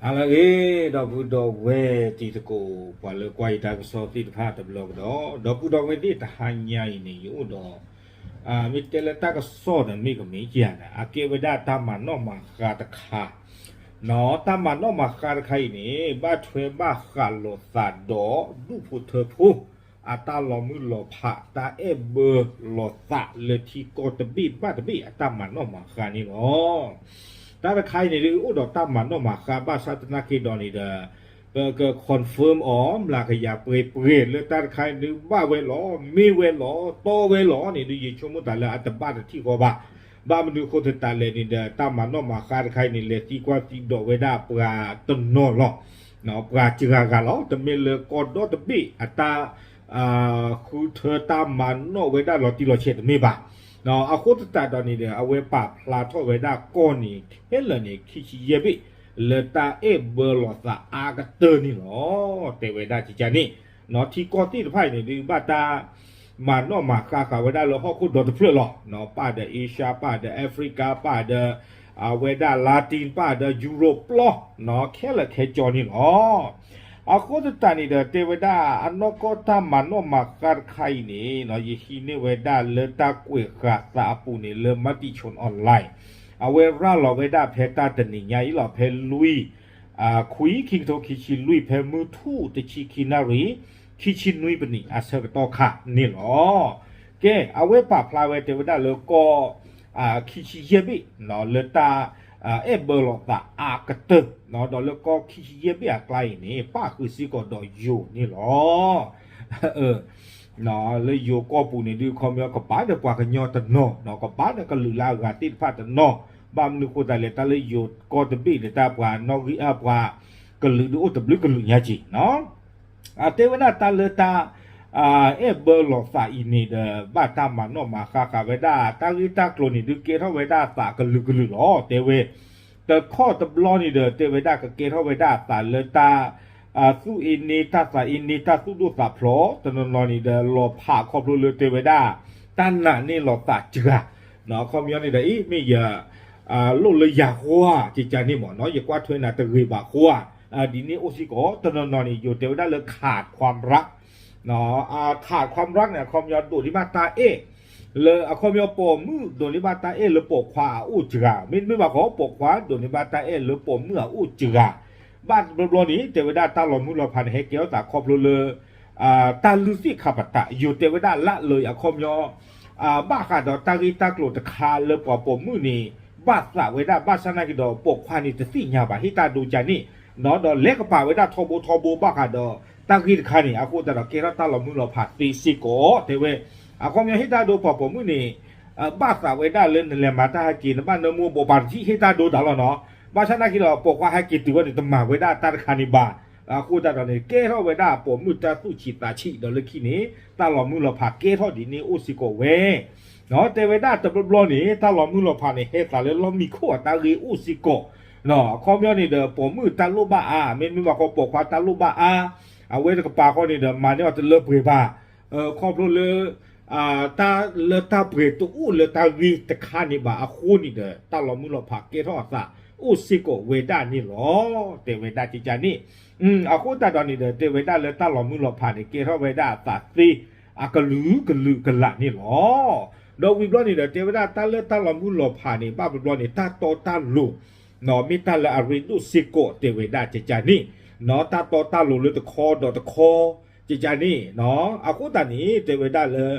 ဟါလၢအဂ့ၤ ဒီပုၢ်ဒီဝဲၢ်တံၤသကိး ပှၤလၢကွၢ်ယတၢ်ကစီၣ်သ့ၣ်တဖၣ်တဘျီကဒီး, ဒီပုၢ်ဒီဝဲၢ်သ့ၣ်တဟါညါအံၤန့ၣ် ယအိၣ်ဒီး မ့ၢ်တဲလၢတၢ်ကစီၣ်ဒီးမ့ၢ်ကမ့ၢ်ကယၤဒီး အကဲဝဲဒၣ်တၢ်မၤနီၣ်မၤဃါတခါ, တၢ်မၤနီၣ်မၤဃါတခါအံၤန့ၣ် ဘၣ်ထွဲဘၣ်ဃးလိာ်သးဒီး ဒူၣ်ဖိထၢဖိ အတၢ်လီၤမုၢ်လီၤဖး တၢ်အဲၣ်ဘၢလိာ်သးလၢထံကီၢ်တဘ့ၣ်ဘၣ်တဘ့ၣ်အတၢ်မၤနီၣ်မၤဃါန့ၣ်လီၤ. တၢ်တခါအံၤန့ၣ်ဒုး အိၣ်ဒီးတၢ်မၤနီၣ်မၤဃါဘၣ်ဆၣ်သနာ်က့ဒီးန့ၣ်ဒီး ပက confirm အီၤ မျးကယၤပှဲၤပှဲၤလၢတၢ်တခါအံၤဒုး ဘၣ်ဝဲလီၤ မ့ၢ်ဝဲလီၤ တီဝဲလီၤန့ၣ်ဒုး ယဆိကမိၣ်သးလၢအတဘၣ်တထံၣ်ဃီဘၣ်. ဘၣ်မနုၤဃိသတးလဲၣ်န့ၣ်ဒီး တၢ်မၤနီၣ်မၤဃါတခါအံၤန့ၣ် လဲၤသံကွၢ်သံဒိးဝဲဒၣ်ပှၤတနီၤလီၤ. ပှၤစှၤဂၤလီၤ. တမ့ၢ်လၢကီၢ်ဒီတဘ့ၣ်အတၢ် ဃုထၢတၢ်မၤနီၣ်ဝဲဒၣ်လီၤတံၢ်လီၤဆဲးတမ့ၢ်ဘၣ်. အဃိသတးဒီးန့ၣ်ဒီး အဝဲပာ်ဖျါထီၣ်ဝဲဒၣ်ကီၢ်န့ၣ် ခဲလၢာ်န့ၣ် ခံဆံယဲၢ်ဘ့ၣ် လၢတၢ်အဲၣ်ဘၢလိာ်သးအါကတၢၢ်န့ၣ်လီၤ. တဲဝဲဒၣ်ကကန့ၣ် ထံကီၢ်သ့ၣ်တဖၣ်အံၤန့ၣ်ဒုး ဘၣ်တၢ်မၤနီၣ်မၤဃါဃာ်ဝဲဒၣ်လၢဟီၣ်ခိၣ်ဒီတဖျၢၣ်လီၤ. ပၣ်ဒီး Asia ပၣ်ဒီး Africa ပၣ်ဒီး အဝဲဒၣ် Latin ပၣ်ဒီး Europe ပျီ ခဲလၢာ်ခဲကၠီန့ၣ်လီၤ. အဃိသတးန့ၣ်ဒီး တဲဝဲဒၣ် အနီၢ်ကီၢ်တၢ်မၤနီၣ်မၤဃါတခါအံၤန့ၣ် ယဟံးန့ၢ်ဝဲဒၣ်လၢတၢ်ကွဲးဃာ်သးအပူၤန့ၣ် လၢ Matichon Online အဝဲရၤလီၤဝဲဒၣ်ဖဲတၢ်တနံၤညါအံၤလီၤ. ဖဲလွံၢ် ခွံ ခံကထိခံဆံလွံၢ် ဖဲမုၢ်ထူၣ်တဆံခံနၣ်ရံၣ် ခံဆံနွံပနံးအဆၢကတီၢ်ခါန့ၣ်လီၤ. ကဲ အဝဲပာ်ဖျါဝဲတဲဝဲဒၣ်လၢကီၢ် ခံဆံယဲၢ်ဘ့ၣ် လၢတၢ်အဲၣ်ဘၢလိာ်သးအါကတၢၢ် ဒီးလၢကီၢ်ခံဆံယဲၢ်ဘ့ၣ်အကျါအံၤန့ၣ် ပၣ်ဃုာ်စ့ၢ်ကီးဒီးယိၤန့ၣ်လီၤ. လၢယိၤကီၢ်ပူၤန့ၣ်ဒုး ခီပညီကဘၣ်ဒီးပှၤကညီတနီၤ ကဘၣ်ဒီးကလုာ်လၢအဂၤသ့ၣ်တဖၣ်တနီၤ, ဘၣ်မနုၤဃိသတးလဲၣ် တၢ်လၢယိၤကီၢ်တဘ့ၣ်န့ၣ် တၢ်ပှၤနီၣ်ဂံၢ်အါပှၤကလုာ်ဒုးအိၣ်တဘျုးကလုာ်ညါက့ၤ အတဲဝဲဒၣ်တၢ်လၢတၢ် အဲၣ်ဘၢလိာ်သးအံၤန့ၣ်ဒီး ဘၣ်တၢ်မၤနီၣ်မၤဃါဃာ်ဝဲဒၣ် တၢ်ဂ့ၢ်တၢ်ကျိၤန့ၣ်ဒုး ကဲထီၣ်ဝဲဒၣ်အသးကလုာ်ကလုာ်လီၤ. တဲဝဲ တခီတဘျီန့ၣ်ဒီး တဲဝဲဒၣ်ကကဲထီၣ်ဝဲဒၣ်အသးလၢတၢ် သူၣ်အ့န့ တၢ်သးအ့န့ တၢ်သူၣ်ဒိၣ်သးဖျိး တနီၤနီၤန့ၣ်ဒီး လီၤဖးခီဖျိလၢတဲဝဲဒၣ် တၢ်နာ်န့ၢ်လီၤသးစှၤ အခီပညီန့ၣ်ဒီး အ့ မ့ၢ်ယ လိၣ်လၢယၤဃီဧါ ကကန့ၣ်မ့ၢ်နီၤ ယကွၢ်ထွဲနၤတဂ့ၤဘၣ်ဃီဧါ, ဒ်န့ၣ်အိၣ်စ့ၢ်ကီး တနီၤနီၤန့ၣ် ယိၤတဲဝဲဒၣ်လၢ ขาดความรัก ขาดความรัก န့ၣ် အခီပညီဒိးန့ၢ်ဘၣ်တၢ်အဲၣ် လၢအခီပညီပိာ်မုၣ်ဒိးန့ၢ်ဘၣ်တၢ်အဲၣ်လၢပိာ်ခွါအအိၣ်စှၤ, မ့တမ့ၢ်ဘၣ်ဃီ ပိာ်ခွါဒိးန့ၢ်ဘၣ်တၢ်အဲၣ်လၢပိာ်မုၣ်အအိၣ်စှၤ, ဘၣ်တဘျီဘျီန့ၣ် တဲဝဲဒၣ်တၢ်လီၤမုၢ်လီၤဖးန့ၣ် ဟဲကဲထီၣ်သးခီဖျိလၢ တၢ်လုၢ်သ့ၣ်ခါပတာ် ယိၤတဲဝဲဒၣ်လၢလၢအံၤ အခီပညီ ဘၣ်ဃးဒီးတၢ်ဂ့ၢ်တၢ်ကျိၤတခါလၢပှၤပိာ်မုၣ်န့ၣ် ဘၣ်သးဝဲဒၣ် ဘၣ်ဆၣ်သနာ်က့ဒီး ပိာ်ခွါန့ၣ်တသ့ၣ်ညါဘၣ် ဟ့ၣ်တၢ်ဒိကန့ၣ် ဒီးလဲၤကပာ်ဝဲဒၣ်ထီဘိထီဘိဘၣ်ဃးဒီး တၢ်ဂ့ၢ်တခါန့ၣ် အဃိသတးဒီးကဲထီၣ်တၢ်လီၤမုၢ်လီၤဖးသ့စ့ၢ်ကီး တဲဝဲ အခီပညီဟ့ၣ်တၢ်ဒိပှၤပိာ်မုၣ်န့ၣ် ဘၣ်သးဝဲဒၣ်လၢနလဲၤမၤတၢ်ဟဲက့ၤ နဘၣ်နၢမူဘိးပၤတထံၣ်ဟ့ၣ်တၢ်ဒိတၢ်လီၤနီၤ, ဘၣ်ဆၣ်သနာ်က့ဒီး ပိာ်ခွါဟဲက့ၤတုၤဝဲန့ၣ် တမၤဝဲဒၣ်တၢ်တခါန့ၣ်ဘၣ်, အဃိသတးဒီးန့ၣ် ကဲထီၣ်ဝဲဒၣ်ပိာ်မုၣ်တၢ်သူၣ်ဆံးသးဆံးဒီးလၢခံန့ၣ် တၢ်လီၤမုၢ်လီၤဖးကဲထီၣ်ဒ်န့ၣ်အိၣ်စ့ၢ်ကီးဝဲ တဲဝဲဒၣ်တဘျီဘျီန့ၣ် တၢ်လီၤမုၢ်လီၤဖးန့ၣ် ဟဲသးလၢလီၢ်မံခိၣ်အတၢ်ဂ့ၢ်အိၣ်စ့ၢ်ကီး, အခီပညီန့ၣ်ဒီး ပိာ်မုၣ်တၢ်လိၣ်ဘၣ်အါ မ့တမ့ၢ်ဘၣ်ဃီပိာ်ခွါတၢ်လိၣ်ဘၣ်အါ, အဝဲတကပၤဃီန့ၣ်ဒီး မၤန့ၢ်အီၤတလၢပှဲၤဘၣ်, ခီဖျိလၢ တၢ်လၢတၢ်ပှဲၤတအိၣ်လၢတၢ်ဂ့ၢ်တခါန့ၣ်ဘၣ်အဃိန့ၣ်ဒီး တၢ်လီၤမုၢ်လီၤဖးကဲထီၣ်အသးအိၣ်စ့ၢ်ကီးဝဲဒၣ်န့ၣ်လီၤ. တဲဝဲဒၣ်ကကန့ၣ် အဃိသတးဒီးန့ၣ်ဒီး တဲဝဲဒၣ်လၢတၢ်လီၤမုၢ်လီၤဖးန့ၣ် ကဲထီၣ်ဝဲဒၣ်အသးသ့ အကလုာ်ကလုာ်ကလးန့ၣ်လီၤ. ဒီးဝံၤဘျီန့ၣ်ဒီး တဲဝဲဒၣ်တၢ်လၢတၢ်လီၤမုၢ်လီၤဖးန့ၣ် ဘၣ်ဘျီဘျီန့ၣ် တၢ်တီတၢ်လိၤ မ့ၢ်တၢ်လၢအရ့ဒိၣ်စ့ၢ်ကီးတဲဝဲဒၣ်ကကန့ၣ်, တၢ်တီတၢ်လိၤလၢတခီဒီးတခီ ကကန့ၣ်, အဃိသတးန့ၣ် တဲဝဲဒၣ်လၢ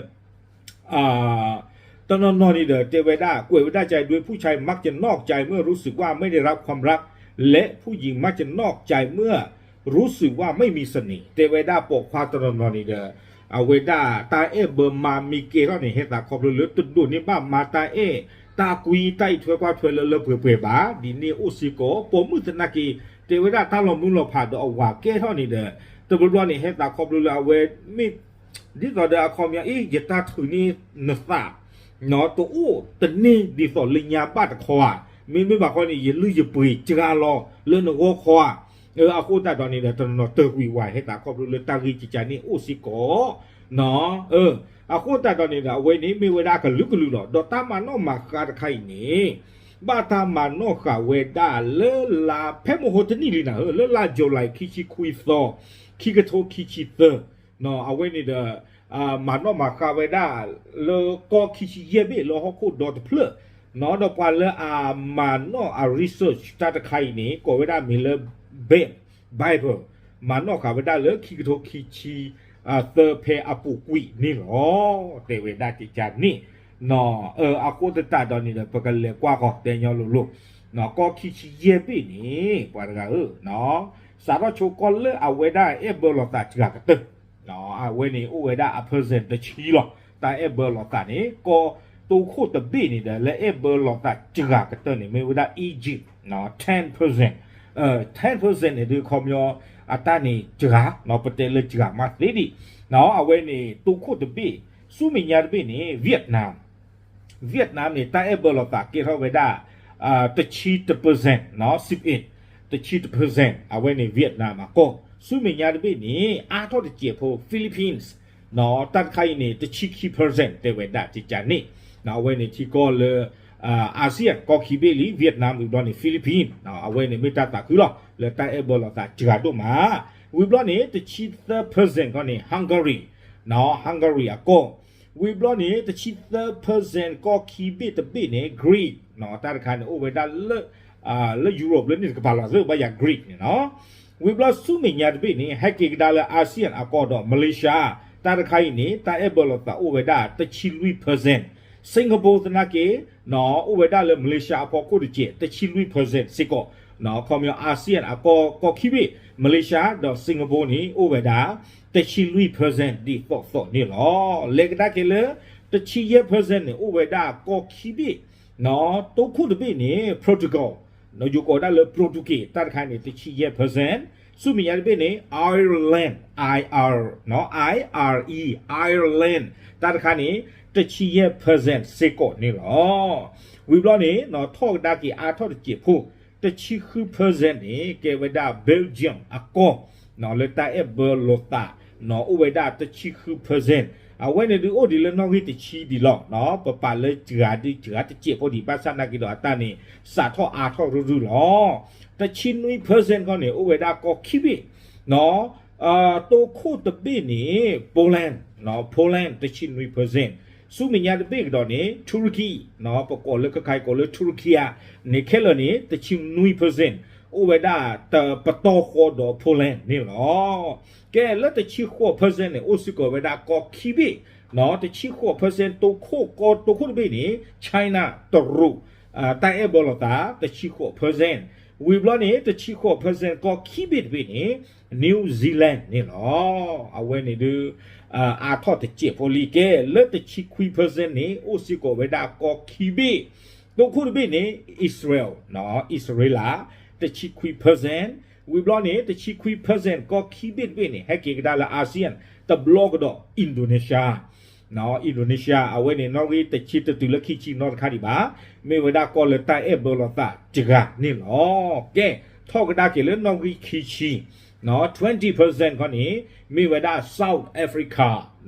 တနီၤနီၤန့ၣ်ဒီး တဲဝဲဒၣ် ကွဲးဝဲဒၣ်က ด้วยผู้ชายมักจะนอกใจเมื่อรู้สึกว่าไม่ได้รับความรัก และผู้หญิงมักจะนอกใจเมื่อรู้สึกว่าไม่มีเสน่ห์ တဲဝဲဒၣ်ပိာ်ခွါတနီၤနီၤန့ၣ်ဒီး အဝဲဒၣ်တၢ်အဲၣ်ဘၢမါမ့ၢ်ကဲထီၣ်န့ၣ် ဟဲသးခီဖျိလၢတဒိးန့ၢ်ဘၣ်မါတၢ်အဲၣ် တၢ်ကွံတၢ်အံးထွဲကွၢ်ထွဲလၢလၢပှဲၤပှဲၤဘၣ် ဒ်န့ၣ်အိၣ်စ့ၢ်ကီး ပိာ်မုၣ်သနာ်က့ တဲဝဲဒၣ်တၢ်လီၤမုၢ်လီၤဖးဒီးအဝၤကဲထီၣ်န့ၣ်ဒီး တဘျီဘျီန့ၣ် ဟဲသးခီဖျိလၢအဝဲမ့ၢ် ဒ်သိးဒီးအခီပညီ အ့ ယတၢ်ထုးန့ၢ်နသး တအိၣ်တန့ၢ်ဒ်သိးလၢညါဘၣ်တခီဧါ, မ့မ့ၢ်ဘၣ်ခီန့ၣ် ယလုၢ်ယပှ့ၤစှၤလီၤလၢနဂီၢ်ခီဧါ, အဃိသတးဒီးန့ၣ်ဒီး တနီၤနီၤတၢၢ်ကွံာ်ဝဲ ဟဲသးခီဖျိလၢတၢ်ဂ့ၢ်ကကန့ၣ်အိၣ်စ့ၢ်ကီး အဃိသတးဒီးန့ၣ်ဒီး အဝဲန့ၣ်မ့ၢ်ဝဲဒၣ်အကလုာ်ကလုာ်လီၤ. ဒီးတၢ်မၤနီၣ်မၤဃါတခါအံၤန့ၣ် ဘၣ်တၢ်မၤနီၣ်ဃာ်ဝဲဒၣ်လၢလါဖဲမဟိတနံၣ်လံနၤဧၢ, လၢလါ July ခံဆံခွံသီ, ခံကထိခံဆံသၢ, အဝဲန့ၣ်ဒီး မၤနီၣ်မၤဃာ်ဝဲဒၣ်လၢကီၢ်ခံဆံယဲၢ်ဘ့ၣ်လၢဟီၣ်ခိၣ်ဒီတဖျၢၣ်, ဒီးပှၤလၢအမၤနီၣ်အ research တၢ်တခါအံၤန့ၣ် ကိးဝဲဒၣ်မ့ၢ်လၢ Babb Bible, မၤနီၣ်ဃာ်ဝဲဒၣ်လၢခံကထိခံဆံ သၢဖဲအပူၤကွံာ်န့ၣ်လီၤ. တဲဝဲဒၣ်ကကန့ၣ်, အဃိသတးဒီးန့ၣ်ဒီး ပကလဲၤကွၢ်ဃီၤတဲညီလိၤလိၤ, ကီၢ်ခံဆံယဲၢ်ဘ့ၣ်န့ၣ် ပှၤတဂၤဧၢ, စးထီၣ်ဆိကီၢ်လၢအဝဲဒၣ်အဲၣ်ဘၢလိာ်သးစှၤကတၢၢ်, အဝဲန့ၣ်အိၣ်ဝဲဒၣ်အ percent တဆံလီၤ. တၢ်အဲၣ်ဘၢလိာ်သးန့ၣ် ကီၢ်တိခိၣ်တဘ့ၣ်န့ၣ်ဒီး လၢအဲၣ်ဘၢလိာ်သးစှၤကတၢၢ်န့ၣ် မ့ၢ်ဝဲဒၣ် Egypt, ten percent, ten percent န့ၣ်ဒုးခီပညီ အတၢ်န့ၣ်စှၤ, ပတဲလၢစှၤမးသ့ဒံး, အဝဲန့ၣ်တိခိၣ်တဘ့ၣ်, ဆူမဲာ်ညါတဘ့ၣ်န့ၣ် Vietnam, Vietnam န့ၣ် တၢ်အဲၣ်ဘၢလိာ်သးကဲထီၣ်ဝဲဒၣ် တဆံတ percent, စံးပ့း, တဆံတ percent အဝဲန့ၣ် Vietnam အကီၢ်, ဆူမဲာ်ညါတဘ့ၣ်န့ၣ် အါထီၣ်တစဲးဖိ Philippines, တၢ်တခါအံၤန့ၣ် တဆံခံ percent တဲဝဲဒၣ်ကကန့ၣ်, အဝဲန့ၣ်ထံကီၢ်လၢ ASEAN ကီၢ်ခံဘ့ၣ်လံ Vietnam ဝံၤဘျီန့ၣ် Philippines, အဝဲန့ၣ်မ့ၢ်တၢ်သးခုလီၤ လၢတၢ်အဲၣ်ဘၢလိာ်သးစှၤဒိၣ်မး, ဝံၤဘျီန့ၣ် တဆံသၢ percent ခီန့ၣ် Hungary, Hungary အကီၢ်, ဝံၤဘျီန့ၣ် တဆံသၢ percent ကီၢ်ခံဘ့ၣ်တဘ့ၣ်န့ၣ် Greece, တၢ်တခါန့ၣ် အိၣ်ဝဲဒၣ်လၢ လၢ Europe လၢန့ၣ်တကပၤလီၤသ့ၣ် ဘၣ်ယၤ Greece န့ၣ်လီၤ. ဝံၤဘျီဆူမဲာ်ညါတဘ့ၣ်န့ၣ် ဟဲက့ၤကဒါလၢ ASEAN အကီၢ်ဒီး Malaysia, တၢ်တခါအံၤန့ၣ် တၢ်အဲၣ်ဘၢလိာ်သးအိၣ်ဝဲဒၣ် တဆံလွံၢ် percent, Singapore သနာ်က့ အိၣ်ဝဲဒၣ်လၢ Malaysia အဖီခိၣ်တစဲး တဆံလွံၢ် percent စ့ၢ်ကီး, ခီပညီ ASEAN အကီၢ် ကီၢ်ခံဘ့ၣ် Malaysia ဒီး Singapore န့ၣ် အိၣ်ဝဲဒၣ် တဆံလွံၢ် percent ဒ်သိးသိးန့ၣ်လီၤ. လဲၤကဒါက့ၤလၢ တဆံယဲၢ် percent န့ၣ် အိၣ်ဝဲဒၣ်ကီၢ်ခံဘ့ၣ် တိခိၣ်တဘ့ၣ်န့ၣ် Portugal, ယိၤကိးဒၣ်လၢ Portugal တၢ်တခါန့ၣ် တဆံယဲၢ် percent, ဆူမဲာ်ညါတဘ့ၣ်န့ၣ် Ireland, I R, I R E, Ireland တၢ်တခါန့ၣ် တဆံယဲၢ် percent စ့ၢ်ကီးန့ၣ်လီၤ. ဝံၤဘျီန့ၣ် ထီၣ်ကဒါက့ၤအါထီၣ်တစဲးဖိ တဆံဃု percent န့ၣ် ကဲဝဲဒၣ် Belgium အကီၢ် လၢတၢ်အဲၣ်ဘၢလိာ်သး အိၣ်ဝဲဒၣ်တဆံဃု percent, အဝဲန့ၣ်ဒုးအိၣ်ဒံးလၢနီၣ်ဂံၢ်တဆံဒံးလီၤ. ပပာ်လၢစှၤဒုးစှၤတစဲးဖိဒံး ဘၣ်ဆၣ်နာ်က့ဒီးအတၢ်န့ၣ် စးထီၣ်အါထီၣ်ရုၢ်ရုၢ်လီၤ. တဆံနွံ percent ခီန့ၣ် အိၣ်ဝဲဒၣ်ကီၢ်ခံဘ့ၣ် တိခိၣ်တဘ့ၣ်န့ၣ် Poland, Poland တဆံနွံ percent, ဆူမဲာ်ညါတဘ့ၣ်ကဒီးန့ၣ် Turkey, ပကိးလၢခဲခါအံၤကိးလၢ Turkey န့ၣ် ခဲလၢာ်န့ၣ် တဆံနွံ percent, အိၣ်ဝဲဒၣ်တပတီၢ်ဃီဒီး Poland န့ၣ်လီၤ. ကဲလၢတဆံဃိး percent န့ၣ် အိၣ်စ့ၢ်ကီးဝဲဒၣ်ကီၢ်ခံဘ့ၣ်, တဆံဃိး percent တိခိၣ်ကီၢ်တိခိၣ်တဘ့ၣ်န့ၣ် China တရူး, တၢ်အဲၣ်ဘၢလိာ်သး တဆံဃိး percent, ဝံၤဘျီန့ၣ် တဆံဃိး percent ကီၢ်ခံဘ့ၣ်တဘ့ၣ်န့ၣ် New Zealand န့ၣ်လီၤ. အဝဲန့ၣ်ဒုး အါထီၣ်တစဲးဖိလံ ကဲလၢတဆံခွံ percent န့ၣ် အိၣ်စ့ၢ်ကီးဝဲဒၣ်ကီၢ်ခံဘ့ၣ်, တိခိၣ်တဘ့ၣ်န့ၣ် Israel, Israel တဆံခွံ percent, ဝံၤဘျီန့ၣ် တဆံခွံ percent ကီၢ်ခံဘ့ၣ်တဘ့ၣ်န့ၣ် ဟဲက့ၤကဒါလၢ ASEAN တဘျီကဒီး Indonesia, Indonesia အဝဲန့ၣ် နီၣ်ဂံၢ်တဆံတတုၤလၢခံဆံနီတခါဒံးဘၣ်, မ့ၢ်ဝဲဒၣ်ကီၢ်လၢတၢ်အဲၣ်ဘၢလိာ်သးစှၤန့ၣ်လီၤ. ကဲ ထီၣ်ကဒါက့ၤလၢနီၣ်ဂံၢ်ခံဆံ twenty percent ခီန့ၣ် မ့ၢ်ဝဲဒၣ် South Africa,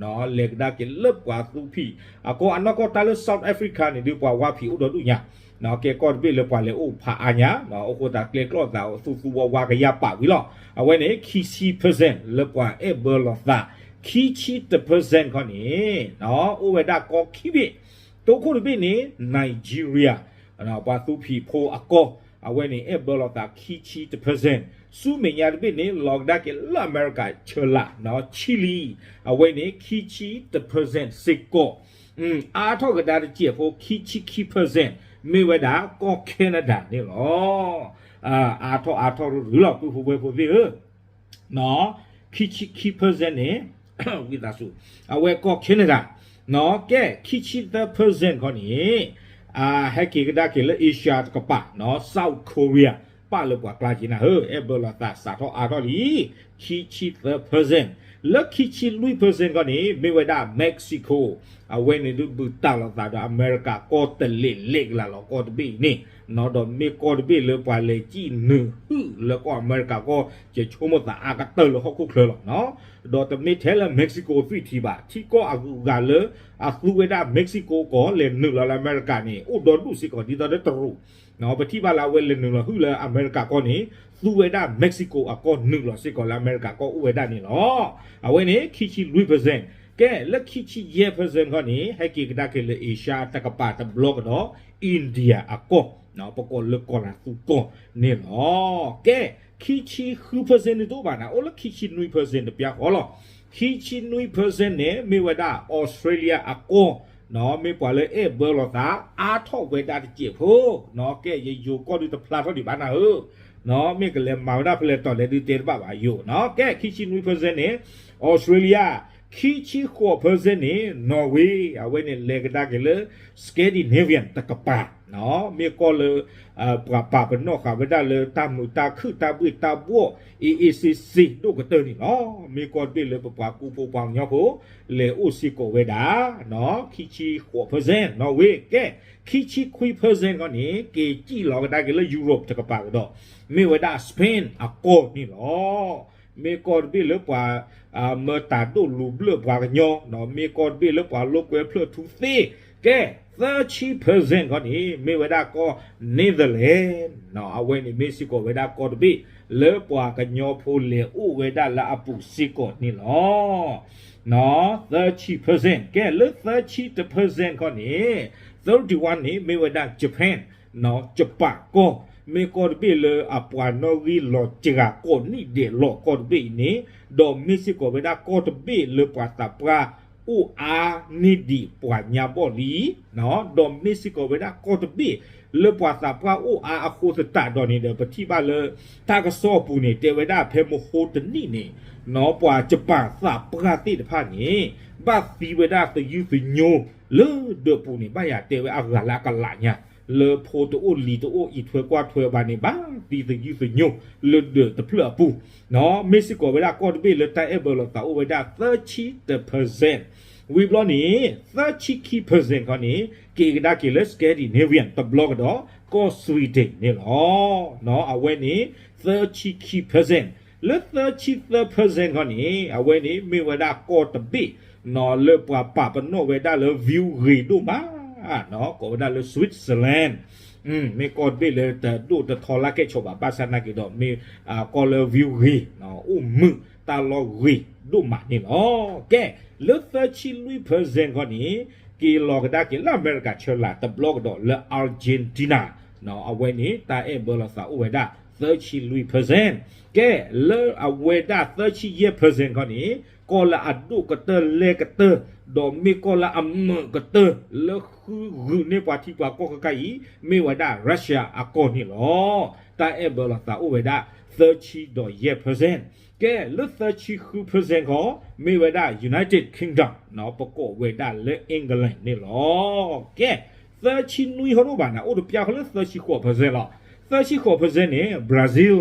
လဲၤကဒါက့ၤလၢပှၤသူဖံးအကီၢ်, အနီၢ်ကီၢ်တၢ်လၢ South Africa န့ၣ်ဒုး ပှၤဝါဖံးအိၣ်ဒီဒူၣ်ညါ, ကဲကီၢ်တဘ့ၣ်လၢပှၤလဲၤအိၣ်ဖးအါညါ, အိၣ်ဃိသတးကျဲကျီၢ်သး သူသူဝါဝါကယၢ်ပာ်ဝံၤလီၤ. အဝဲန့ၣ် ခံဆံ percent လၢပှၤအဲၣ်ဘၢလိာ်သး, ခံဆံတ percent ခီန့ၣ် အိၣ်ဝဲဒၣ်ကီၢ်ခံဘ့ၣ်, တိခိၣ်တဘ့ၣ်န့ၣ် Nigeria, ပှၤသူဖံးဖိအကီၢ်, အဝဲန့ၣ် အဲၣ်ဘၢလိာ်သးခံဆံတ percent, ဆူမဲာ်ညါတဘ့ၣ်န့ၣ် လီၤကဒါက့ၤလၢအမဲရကၤဆၢလး Chile, အဝဲန့ၣ် ခံဆံတ percent စ့ၢ်ကီး, အါထီၣ်ကဒါတစဲးဖိ ခံဆံခံ percent မ့ၢ်ဝဲဒၣ်ကီၢ် Canada န့ၣ်လီၤ. အါထီၣ်အါထီၣ်ရုၢ်ရုၢ်လီၤ ပုၢ်ဖိဝဲၢ်ဖိသ့ၣ်ဧၢ ခံဆံခံ percent န့ၣ် ဝံသးစူၤ အဝဲကီၢ် Canada, ကဲ ခံဆံသၢ percent ခီန့ၣ် ဟဲက့ၤကဒါက့ၤလၢ Asia တကပၤ South Korea ပာ်လၢပှၤကျါက့ၤနၤဧၢ, အဲၣ်ဘၢလိာ်သးစးထီၣ်အါထီၣ်လံ, ခံဆံသၢ percent, လၢခံဆံလွံၢ် percent ခီန့ၣ် မ့ၢ်ဝဲဒၣ် Mexico, အဝဲန့ၣ်ဒုးဘုၣ်တၢ်လိာ်သးဒီးအမဲရကၤကီၢ်တလ့ၣ်လ့ၣ်ကလးလီၤ ကီၢ်တဘ့ၣ်အံၤန့ၣ်, ဒီးမ့ၢ်ကီၢ်တဘ့ၣ်လၢပှၤလဲၤစံၣ်နုာ်ဟုၣ်လၢကီၢ်အမဲရကၤကီၢ် ကဆိကမိၣ်သးအါကတၢၢ်လၢဟီၣ်ခိၣ်ချၢလီၤ. ဒီးတမ့ၢ်ထဲလၢ Mexico သွံၣ်ထံဘၣ် ထံကီၢ်အဂုၤအဂၤလၢ အသူဝဲဒၣ် Mexico ကီၢ်လဲၤနုာ်လီၤလၢအမဲရကၤန့ၣ် အိၣ်ဒီဒူၣ်စ့ၢ်ကီးဒ်သိးဒီးတရူး ပထံၣ်ဘၣ်လၢအဝဲလဲၤနုာ်လီၤဟုၣ်လၢအမဲရကၤကီၢ်န့ၣ် သူဝဲဒၣ် Mexico အကီၢ်နုာ်လီၤစ့ၢ်ကီးလၢအမဲရကၤကီၢ်အိၣ်ဝဲဒၣ်န့ၣ်လီၤ. အဝဲန့ၣ် ခံဆံလွံၢ် percent, ကဲလၢခံဆံယဲၢ် percent ခီန့ၣ် ဟဲက့ၤကဒါက့ၤလၢ Asia တကပၤတဘျီကဒီး India အကီၢ် ပကိးလၢကီၢ်လၤသူကီၢ်န့ၣ်လီၤ. ကဲ ခံဆံဃု percent န့ၣ်တအိၣ်ဘၣ်န့ၣ် အိၣ်လၢခံဆံနွံ percent တပျၢ်ဃီလီၤ. ခံဆံနွံ percent န့ၣ် မ့ၢ်ဝဲဒၣ် Australia အကီၢ် မ့ၢ်ပှၤလၢအဲၣ်ဘၢလိာ်သး အါထီၣ်ဝဲဒၣ်တစဲးဖိ, ကဲ ယယိၤကီၢ်ဒုးတဖျါထီၣ်ဒံးဘၣ်နၤဧၢ, မ့ၢ်ကလဲၤမၤဝဲဒၣ်ဖဲလဲၣ်တီၤလဲၣ်ဒုးတဲတဘၣ်ဘၣ်ယိၤ, ကဲ ခံဆံနွံ percent န့ၣ် Australia, ခံဆံဃိး percent န့ၣ် Norway, အဝဲန့ၣ်လဲၤကဒါက့ၤလၢ Scandinavian တကပၤ, မ့ၢ်ကီၢ်လၢ ပှၤပာ်ပနီၣ်ဃာ်ဝဲဒၣ်လၢတၢ်မုာ်တၢ်ခုၣ်တၢ်ဘှ့ၣ်တၢ်ဘှီၣ် အ့ၣ်အ့ၣ်စ့စ့ဒိၣ်ကတၢၢ်န့ၣ်လီၤ. မ့ၢ်ကီၢ်တဘ့ၣ်လၢပပှၤကူဖိပှၤကညီဖိ လဲၤအိၣ်စ့ၢ်ကီးဝဲဒၣ် ခံဆံဃိး percent, Norway, ကဲ ခံဆံခွံ percent ခီန့ၣ် က့ၤစံၣ်လီၤကဒါက့ၤလၢ Europe တကပၤကဒီး မ့ၢ်ဝဲဒၣ် Spain အကီၢ်န့ၣ်လီၤ. မ့ၢ်ကီၢ်တဘ့ၣ်လၢပှၤ မၢတၢ်ဒိၣ်လူၤဘျၢၣ်ပှၤကညီ, မ့ၢ်ကီၢ်တဘ့ၣ်လၢပှၤလိာ်ကွဲဖျၢၣ်ထူသ့, ကဲ သၢဆံ percent ခီန့ၣ် မ့ၢ်ဝဲဒၣ်ကီၢ် Netherlands, အဝဲန့ၣ်မ့ၢ်စ့ၢ်ကီးဝဲဒၣ်ကီၢ်တဘ့ၣ် လၢပှၤကညီဖိလဲၤအိၣ်ဝဲဒၣ်လၢအပူၤစ့ၢ်ကီးန့ၣ်လီၤ. သၢဆံ percent, ကဲလၢသၢဆံတ percent ခီန့ၣ် သၢဆံတၢ percent န့ၣ် မ့ၢ်ဝဲဒၣ် Japan, ကပၤကီၢ်, မ့ၢ်ကီၢ်တဘ့ၣ်လၢအပှၤနီၣ်ဂံၢ်လီၤစှၤကိးနံၣ်ဒဲးလီၤကီၢ်တဘ့ၣ်အံၤန့ၣ်, ဒီးမ့ၢ်စ့ၢ်ကီးဝဲဒၣ်ကီၢ်တဘ့ၣ်လၢပှၤသးပှၢ်အိၣ်အါန့ၢ်ဒံးပှၤညါဘီၣ်လံ, ဒီးမ့ၢ်စ့ၢ်ကီးဝဲဒၣ်ကီၢ်တဘ့ၣ်လၢပှၤသးပှၢ်အိၣ်အါအဃိသတးဒီးန့ၣ်ဒီး ပထံၣ်ဘၣ်လၢ တၢ်ကစီၣ်အပူၤန့ၣ် တဲဝဲဒၣ်ဖဲမဟိတနံၣ်န့ၣ် ပှၤကပၤသးပှၢ်သ့ၣ်တဖၣ်န့ၣ် ဘၣ်သံဝဲဒၣ်သယုၢ်သညိလၢဒၢးပူၤန့ၣ် ဘၣ်ယၤတဲဝဲအဂၤလၢအကလးညါ လၢဖိတအိၣ်လံၤတအိၣ်အံးထွဲကွၢ်ထွဲဘၣ်န့ၣ် ဘၣ်သံသယုၢ်သညိလၢဒၢးတဖျၢၣ်အပူၤ, မ့ၢ်စ့ၢ်ကီးဝဲဒၣ်ကီၢ်တဘ့ၣ်လၢတၢ်အဲၣ်ဘၢလိာ်သးအိၣ်ဝဲဒၣ်သၢဆံတ percent, ဝံၤဘျီန့ၣ် သၢဆံခံ percent ခီန့ၣ် က့ၤကဒါက့ၤလၢ Scandinavian တဘျီကဒီး ကီၢ် Sweden န့ၣ်လီၤ. အဝဲန့ၣ် သၢဆံခံ percent, လၢသၢဆံသၢ percent ခီန့ၣ် အဝဲန့ၣ်မ့ၢ်ဝဲဒၣ်ကီၢ်တဘ့ၣ် လၢပှၤပာ်ပနီၣ်ဝဲဒၣ်လၢ view ဂ့ၤဒိၣ်မး ကိးဝဲဒၣ်လၢ Switzerland, မ့ၢ်ကီၢ်တဘ့ၣ်လၢတဒိၣ်တထီလၢကဲဆိးဘၣ် ဘၣ်ဆၣ်နာ်က့ၤဒီး မ့ၢ်ကီၢ်လၢ view ဂ့ၤ အိၣ်မုာ်တၢ်လီၢ်ဂ့ၤဒိၣ်မးန့ၣ်လီၤ. ကဲ လၢသၢဆံလွံၢ် percent ခီန့ၣ် က့ၤလီၤကဒါက့ၤလၢအမဲရကၤဆၢလာ်တဘျီကဒီးလၢ Argentina, အဝဲန့ၣ်တၢ်အဲၣ်ဘၢလိာ်သးအိၣ်ဝဲဒၣ်သၢဆံလွံၢ် percent, ကဲလၢအဝဲဒၣ်သၢဆံယဲၢ် percent ခီန့ၣ် ကီၢ်လၢအဒိၣ်ကတၢၢ်လဲၢ်ကတၢၢ် ဒီးမ့ၢ်ကီၢ်လၢအမုာ်ကတၢၢ် လၢဃုဂုာ်န့ၢ်ပှၤထံပှၤကီၢ်ခဲခါအံၤ မ့ၢ်ဝဲဒၣ် Russia အကီၢ်န့ၣ်လီၤ. တၢ်အဲၣ်ဘၢလိာ်သးအိၣ်ဝဲဒၣ်သၢဆံဒီးယဲၢ် percent, ကဲလၢသၢဆံဃု percent ခီ မ့ၢ်ဝဲဒၣ် United Kingdom, ပကိးဝဲဒၣ်လၢ England န့ၣ်လီၤ. ကဲ သၢဆံနွံ ဟီဒိၣ်ဘၣ်န့ၣ် အိၣ်တပျၢ်ဃီလၢသၢဆံဃိး percent လီၤ. သၢဆံဃိး percent န့ၣ် Brazil,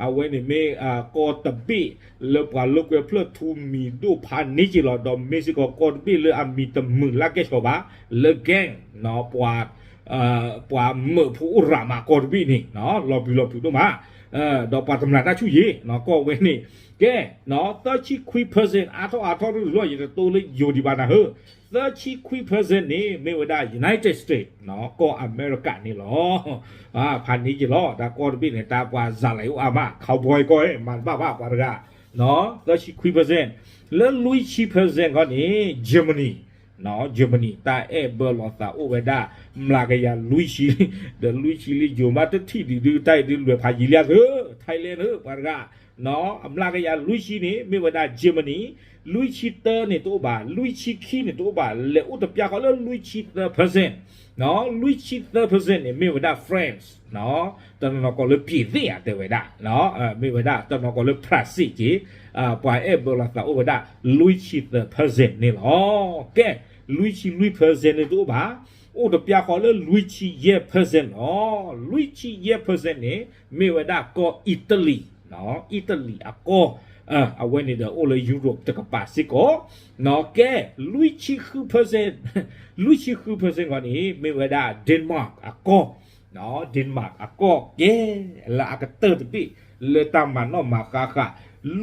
အဝဲန့ၣ်မ့ၢ်ကီၢ်တဘ့ၣ်လၢပှၤလိာ်ကွဲဖျၢၣ်ထူမံၤဒိၣ်ဖးန့ၢ်က့ၤလီၤ. ဒီးမ့ၢ်စ့ၢ်ကီးကီၢ်တဘ့ၣ်လၢအမံၤတမုာ်လၢကဲဆိးဘၣ် လၢ gang, ပှၤ ပှၤမုာ်ဖိအိၣ်ရၤမးကီၢ်တဘ့ၣ်န့ၣ် လီၤပျံၤလီၤဖုးဒိၣ်မး, ဒီးပှၤတမျၢ်တၢ်ဆူၣ်ယံၤ ကီၢ်ဝဲန့ၣ်, ကဲ သၢဆံခွံ percent အါထီၣ်အါထီၣ်တလီၢ် ယတတိလၢယိၤဒံးဘၣ်နၤဧၢ, သၢဆံခွံ percent န့ၣ် မ့ၢ်ဝဲဒၣ် United States, ကီၢ်အမဲရကၤန့ၣ်လီၤ. ဖးန့ၢ်က့ၤလီၤ တၢ်ကီၢ်တဘ့ၣ်န့ၣ် တၢ်ပှၤစးလၢအိၣ်အါမး cowboy ကီၢ် မၤတဘၣ်ဘၣ်ပှၤတဂၤ, သၢဆံခွံ percent, လၢလွံၢ်ဆံ percent ခီန့ၣ် Germany, Germany တၢ်အဲၣ်ဘၢလိာ်သးအိၣ်ဝဲဒၣ် မျးကယၤလွံၢ်ဆံ, ဒီးလွံၢ်ဆံလံယိၤမးတထံၣ်ဒံးဒုး တၢ်အံၤဒုးလွဲၢ်ဖးယံၤလံဧါသၢ, Thailand ဧၢ ပှၤတဂၤ, အမျးကယၤလွံၢ်ဆံန့ၣ် မ့ၢ်ဝဲဒၣ် Germany, လွံၢ်ဆံတၢန့ၣ်တအိၣ်ဘၣ်, လွံၢ်ဆံခံန့ၣ်တအိၣ်ဘၣ်, လဲၤအိၣ်တပျၢ်ဃီလၢလွံၢ်ဆံသၢ percent, လွံၢ်ဆံသၢ percent န့ၣ် မ့ၢ်ဝဲဒၣ် France, တနီၤနီၤကိးလၢ ပြင်သစ် ဧါ တဲဝဲဒၣ်, မ့ၢ်ဝဲဒၣ်တနီၤကိးလၢ France က့ၤ, ပှၤအဲၣ်ဘၢလိာ်သးအိၣ်ဝဲဒၣ် လွံၢ်ဆံသၢ percent န့ၣ်လီၤ. ကဲ, လွံၢ်ဆံလွံၢ် percent န့ၣ်တအိၣ်ဘၣ်, အိၣ်တပျၢ်ဃီလၢလွံၢ်ဆံယဲၢ် percent လီၤ. လွံၢ်ဆံယဲၢ် percent န့ၣ် မ့ၢ်ဝဲဒၣ်ကီၢ် Italy, Italy အကီၢ် အဝဲန့ၣ်ဒီးအိၣ်လၢ Europe တကပၤစ့ၢ်ကီး, ကဲ လွံၢ်ဆံဃု percent, လွံၢ်ဆံဃု percent ဂီၢ်န့ၣ် မ့ၢ်ဝဲဒၣ် Denmark အကီၢ်, Denmark အကီၢ်ကဲ လၢအကတၢၢ်တဘ့ၣ် လၢတၢ်မၤနီၣ်မၤဃါဃာ်,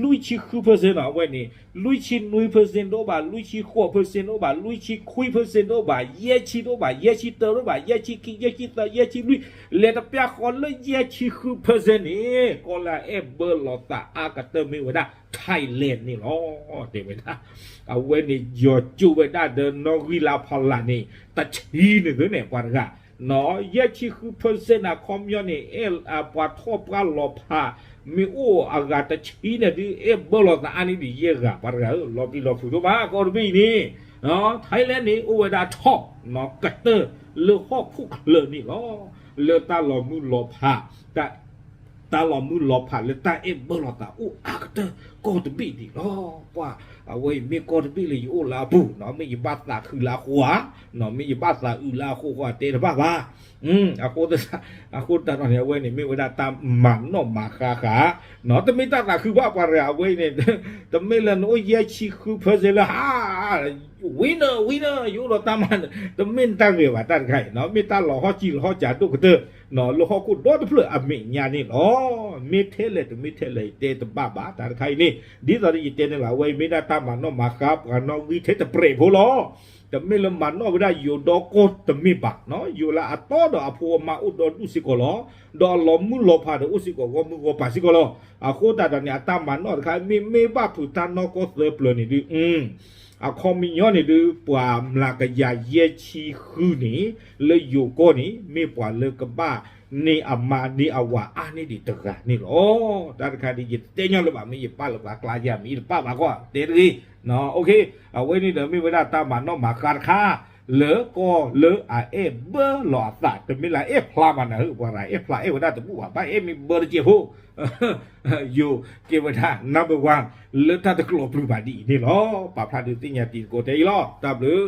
လွံၢ်ဆံဃု percent နီၤ အဝဲန့ၣ်, လွံၢ်ဆံနွံ percent တအိၣ်ဘၣ်, လွံၢ်ဆံဃိး percent တအိၣ်ဘၣ်, လွံၢ်ဆံခွံ percent တအိၣ်ဘၣ်, ယဲၢ်ဆံတအိၣ်ဘၣ်, ယဲၢ်ဆံတၢတအိၣ်ဘၣ်, ယဲၢ်ဆံခံ, ယဲၢ်ဆံသၢ, ယဲၢ်ဆံလွံၢ်, လဲၤတပျၢ်ဃီလၢယဲၢ်ဆံဃု percent န့ၣ် ကီၢ်လၢအအဲၣ်ဘၢလီၤသးအါကတၢၢ်မ့ၢ်ဝဲဒၣ် Thailand န့ၣ်လီၤ. တဲဝဲဒၣ် အဝဲန့ၣ် ယီၤကၠိဝဲဒၣ်ဒီးနီၣ်ဂံၢ်လါဖီလာ်န့ၣ် တဆံန့ၣ်သုန့ၣ် ပှၤတဂၤ ယဲၢ်ဆံဃု percent အခီပညီန့ၣ် အဲၣ်ပှၤထီၣ်ပှၢ်လီၤဖး မ့ၢ်အိၣ်အဂၤတဆံန့ၣ်ဒုး အဲၣ်ဘၢလီၤသးအါန့ၢ်ဒံးယဲၢ်ဂၤ ပှၤတဂၤဧၢ, လီၤပျံၤလီၤဖုးဒိၣ်မး ကီၢ်တဘ့ၣ်အံၤန့ၣ်, Thailand န့ၣ် အိၣ်ဝဲဒၣ်ထီၣ် ကတၢၢ်လၢဟီၣ်ခိၣ်ချၢန့ၣ်လီၤ. လၢတၢ်လီၤမုၢ်လီၤဖး တၢ်လီၤမုၢ်လီၤဖးလၢတၢ်အဲၣ်ဘၢလီၤသးအိၣ်အါကတၢၢ်ကီၢ်တဘ့ၣ်န့ၣ်လီၤ. ပှၤ အဝဲအံၤမ့ၢ်ကီၢ်တဘ့ၣ်လၢယအိၣ်လၢအပူၤ, မ့ၢ်ယဘၣ်သးခုလၢအဃိဧါ, မ့ၢ်ယဘၣ်သးအုးလၢအဃိဃိ တဲတဘၣ်ဘၣ်. အဃိသတးဒီးန့ၣ် အဝဲန့ၣ်မ့ၢ်ဝဲဒၣ်တၢ်မၤနီၣ်မၤဃါဃာ်, တမ့ၢ်တၢ်သးခုဘၣ် ပှၤတဂၤ အဝဲအံၤန့ၣ် တမ့ၢ်လၢနအိၣ်ယဲၢ်ဆံဃု percent လၢဟါ winner winner ယအိၣ်ဒီးတၢ်မၤ, တမ့ၢ်နတၢ်ဂဲၤဘၣ် တၢ်တခါအံၤ မ့ၢ်တၢ်လီၤဟီၣ်စံၣ်လီၤဟီၣ်စၢ်ဒိၣ်ကတၢၢ် လၢဟီၣ်ခိၣ်ဒီတဖျၢၣ်အမဲာ်ညါန့ၣ်လီၤ. မ့ၢ်ထဲလဲၣ်တမ့ၢ်ထဲလဲၣ် တဲတဘၣ်ဘၣ် တၢ်တခါအံၤန့ၣ် ဒ်သိးဒီးယတဲန့ၣ်လီၤ အဝဲအံၤမ့ၢ်ဒၣ်တၢ်မၤနီၣ်မၤဃါပှၤနီၣ်ဂံၢ်ထဲတပြဲးဖိလီၤ. တမ့ၢ်လၢမၤနီၣ်ဝဲဒၣ်ယိၤဒီကီၢ်တမ့ၢ်ဘၣ်, ယိၤလၢအတီဒီးအဖိအမါအိၣ်ဒီဒူၣ်စ့ၢ်ကီးလီၤ. ဒီးအလီၤမုၢ်လီၤဖးဒီးအိၣ်စ့ၢ်ကီးဂီၢ်မုၢ်ဂီၢ်ပၤစ့ၢ်ကီးလီၤ. အဃိသတးဒီးန့ၣ် အတၢ်မၤနီၣ်တခါ မ့မ့ၢ်ဘၣ်ဖုးတၢ်နီၢ်ကီၢ်သၢပျၢၤန့ၣ်ဒုး အခီပညီန့ၣ်ဒုး ပှၤမျးကယၤယဲၢ်ဆံဃုန့ၣ် လၢယိၤကီၢ်န့ၣ် မ့ၢ်ပှၤလၢကဘၣ်န့ၢ်အမါန့ၢ်အဝၤအါန့ၢ်ဒံးတဂၤန့ၣ်လီၤ. တၢ်တခါဒ်ယတဲညီလၢၤဘၣ် မ့ၢ်ယပာ်လၢပှၤကျါယၤမ့ၢ်ယတပာ်ဘၣ်ကွၢ် တဲတဂ့ၤ. အဝဲန့ၣ်ဒီးမ့ၢ်ဝဲဒၣ်တၢ်မၤနီၣ်မၤဃါတခါ လၢကီၢ်လၢအအဲၣ်ဘၢလီၤအသး တမ့ၢ်လၢအဲၣ်ဖျါဘၣ်နၤဧၢ ပှၤတဂၤအဲၣ်ဖျါအဲၣ်ဝဲဒၣ်တဘူၣ်ဘၣ် ဘၣ်အဲၣ်မ့ၢ်ဘၢတစဲးဖိ ယိၤကဲဝဲဒၣ် number one လၢတၢ်တကျိးပျုၤဘၣ်ဒ်အံၤန့ၣ်လီၤ. ပာ်ဖျါဒုးသ့ၣ်ညါတံၤသကိးတဲအံၤလီၤ. တၢ်ဘျုး